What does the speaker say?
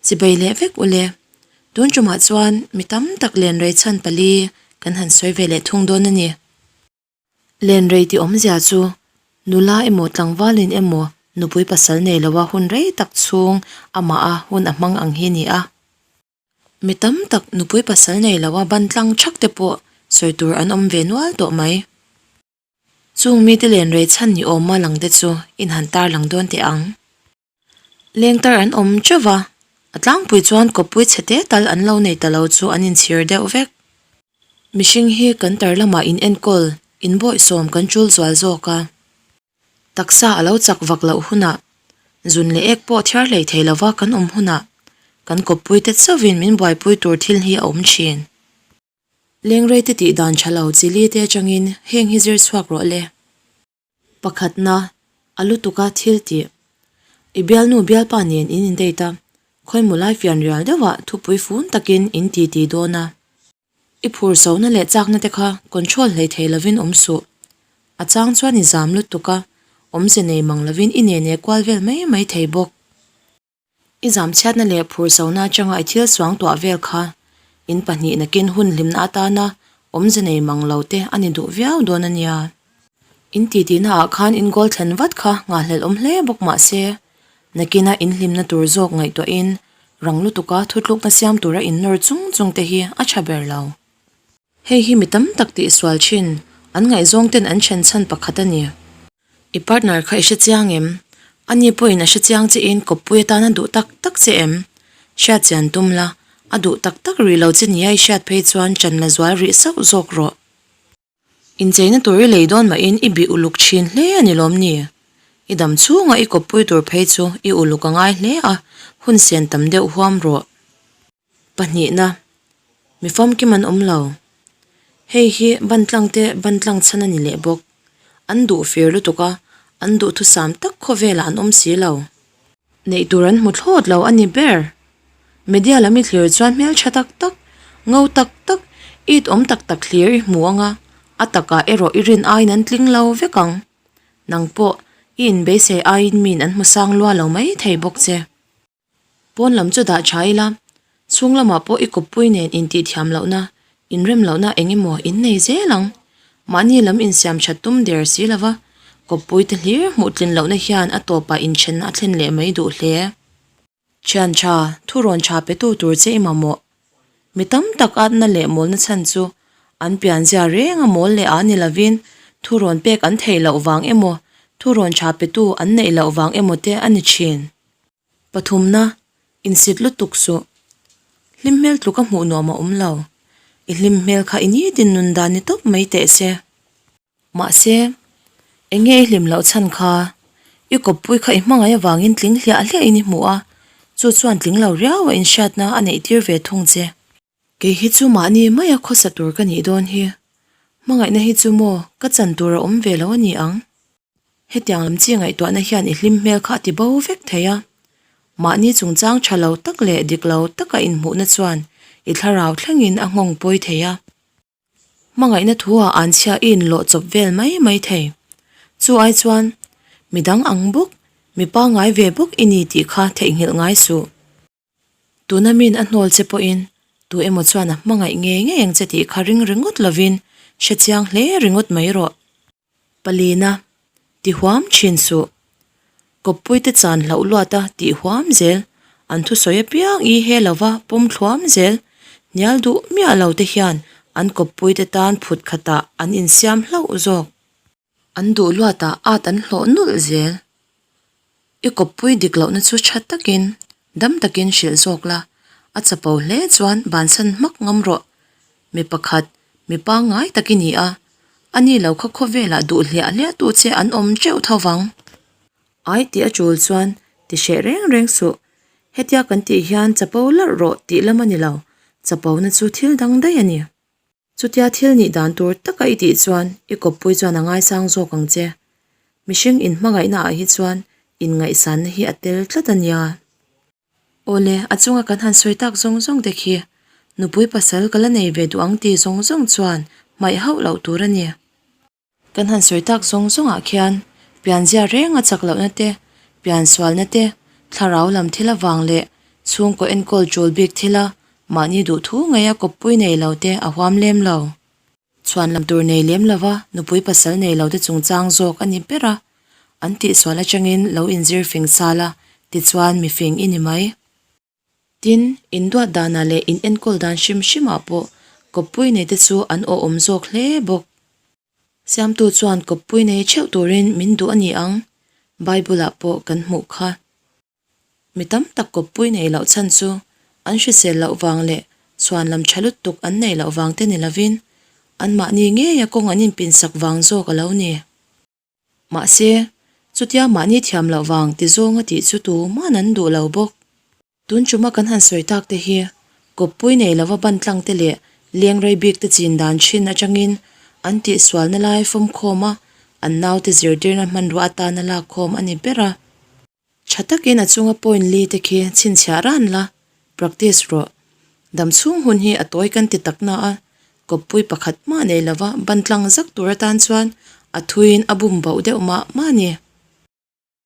Chibai leh vek ule. Tun tumah chuan mi tam tak lenrei chhan pali kan han sawi ve leh thung dawn a ni. Lenrei tih awmzia chu nula emaw tlangvalin emaw nupui pasal nei loa hun rei tak chhung amah a hun a hmang ang hi a ni a. Mi tam tak nupui pasal nei loa ban tlang thak te pawh sawi tur an awm ve nual tawh mai. Chung mite lenrei chhan ni awma lang te chu in han tarlang dawn teh ang. Lengtar an awm teuh va, a tlangpui chuan kawppui chhe te tal an lo nei ta lo chu an inchhir deuh vek. Mihring hi kan tar lamah in enkawl, in bawihsawm kan tul zual zawk a. Taksa a lo chak vak loh hunah, zun leh ek pawh thiar hlei thei lova kan awm hunah, kan kawppui te chauhin min buaipui tur thil hi a awm thin. Lengrei te tih dan tha lo chi li te atangin heng hi zir chhuak rawh le. Pakhatna, a lutuka thil tih. I bialnu bialpa nen in indate a, khawimaw lai fian rial deuhah thupui fun takin in ti ti dawn a. I phur sona leh chakna te kha control hlei thei lovin awm suh. A chang chuan i zam lutuk a, awmze nei mang lovin i nene kual vel mai mai thei bawk. I zamchhiatna leh phursona atanga i thil suang tuah vel kha in pahnih nakin hun hlimna atana awmze nei mang lo te a ni duh viau dawn a nia. In titihna ah khan in goal thlen vat kha nghahhlelh awm hle bawk mah se, nakina in hlimna tur zawk ngaihtuahin rang lutuka thutlukna siam tura in nawr chung chung te hi a tha ber lo. Hei hi mi tam tak tihsual thin, an ngaihzawng ten an then chhan pakhat a ni. I partner kha i hre chiang em? Ani pawhin a hre chiang che in kawppui atan a duh tak tak che em? Hriat chian tum la, a duh tak tak rih lo che nia i hriat phei chuan ṭan la zual rih sauh zawk rawh. Incheina tur i lei dawn mahin i bih uluk thin hle a ni lawm ni? I dam chhunga i kawppui tur phei chu i uluk a ngai hle a, hun sen tam deuh huam rawh. Pahnihna, mi famkim an awm lo. Hei hi ban tlang te ban tlang chhan a ni leh bawk. An duh fir lutuk a, an duhthusam tak khawvelah an awm si lo. Neih tur an hmu thlawt lo a ni ber. Media lam i thlir chuan hmeltha tak tak, ngo tak tak, it awm tak tak thlir i hmu ang a, a takah erawh i rin aiin an tling lo vek ang. Nang pawh, i inbeisei aiin miin an hmu sang lua lo mai thei bawk che. Pawn lam chu dah tha ila, chhung lamah pawh i kawppui nen intihthiam lohna, inrem lohna eng emaw in nei zel ang. Mahni lam insiam that tum der si lova, kawppui te hlir hmuh tlin lohna hian a tawpah inthenna a thlen leh mai duh hle. Thian tha, thurawn tha petu tur che i mamawh. Mi tam tak atna leh mawlna chhan chu an pianzia reng a mawl leh a ni lovin thurawn pek an theih loh vang emaw, thurawn tha petu an neih loh vang emaw te a ni thin. Pathumna, insit lutuk suh. Hlim hmel tluka hmuh nuam a awm lo. I hlim hmel kha i nitin nun dan ni tawp mai teh se. Mahse, eng nge i hlim loh chhan kha? I kawppui kha i hmangaih avangin tling hliah hliahin i hmu a, chu chuan tling lo riau a inhriatna a neih tir ve thung che. Kei hi chu mahni maia khawsa tur ka nih dawn hi. Hmangaihna hi chu maw ka chan tur a awm ve lo a ni ang. Hetiang lam chi ngaihtuahna hian i hlim hmel kha a ti bo vek thei a. Mahni chungchang tha lo tak leh dik lo taka inhmuhna chuan i thlarau thlengin a nghawng pawi thei a. Hmangaihna thu-ah an chhia i inlawh chawp vel mai mai thei. Chu ai chuan, midang ang bawk, mi pangngai ve bawk i ni tih kha theihnghilh ngai suh. Tuna min a hnawl che pawhin tu emaw chuan a hmangaih ngei ngei ang che tih kha ring ringawt lovin hre chiang hle ringawt mai rawh. Palina, ti huam thin suh. Kawppuite chan hlauh luat a tih huam zel, an thusawi apiang i he lova pawm thluam zel, hnial duh miah lo te hian an kawppuite tan phut khatah an insiam hlauh zawk. An duh luatah at an hlawh nulh zel. I kawppui dik lohna chu tha takin, dam takin hrilh zawk la, a chapo hle chuan bansan hmak ngam rawh. Mi pakhat, mi pangngai tak i ni a, a ni lo kha khawvelah duh hliah hliah tu che an awm teuh tho vang. Ai tih a tul chuan ti hreh reng reng suh. Hetia kan tih hian chapo larh rawh tih lam a ni lo, chapona chu thil dang daih a ni. Chutia thil nih dan tur taka i tih chuan i kawppui chuan a ngaisang zawk ang che. Mihring inhmangaihna ah hi chuan inngaihsanna hi a tel tlat a nia. Awle, a chunga kan han sawi tak zawng zawng te khi nupui pasal ka la nei ve duh ang ti zawng zawng chuan hmaih hauh loh tur a ni. Kan han sawi tak zawng zawngah khian pianzia reng a chak lohna te, piansualna te, thlarau lam thil avang leh Chhungkaw enkawl tul bik thila mahni duhthu ngeia kawppui nei lo te a huam lem lo. Chhuanlam tur nei lem lova nupui pasal nei lo te chungchang zawk a ni ber a, an tihsual atangin lo inzir fing sal a, tichuan mifing i ni mai. Tin, induat danah leh in enkawl dan hrim hrimah pawh kawppui nei te chu an awhawm zawk hle bawk. Siamtu chuan kawppui nei theuh turin min duh a ni ang, Bible-ah pawh kan hmuh kha. Mi tam tak kawppui nei loh chhan chu an hrisel loh vang leh chhuanlam tha lutuk an neih loh vang te ni lovin anmahni ngeia kawng an inpinsak vang zawk a lo ni. Mahse, chutia mahni thiam loh vang ti zawnga tih chu tuman an duh lo bawk. Tun chuma kan han sawi tak te hi kawppui nei lova ban tlang te leh leng rei bik te chin dan thin atangin an tihsualna lai fawmkhawm a, an naute zirtirna hmanrua atana lakkhawm a ni ber a. Tha takin a chunga point li te khi chhinchhiah ran la, practice rawh. Dam chhung hun hi a tawi kan ti tak na a, kawppui pakhat mah nei lova ban tlang zak tur atan chuan a thuiin a bum bauh deuh mah mah a ni.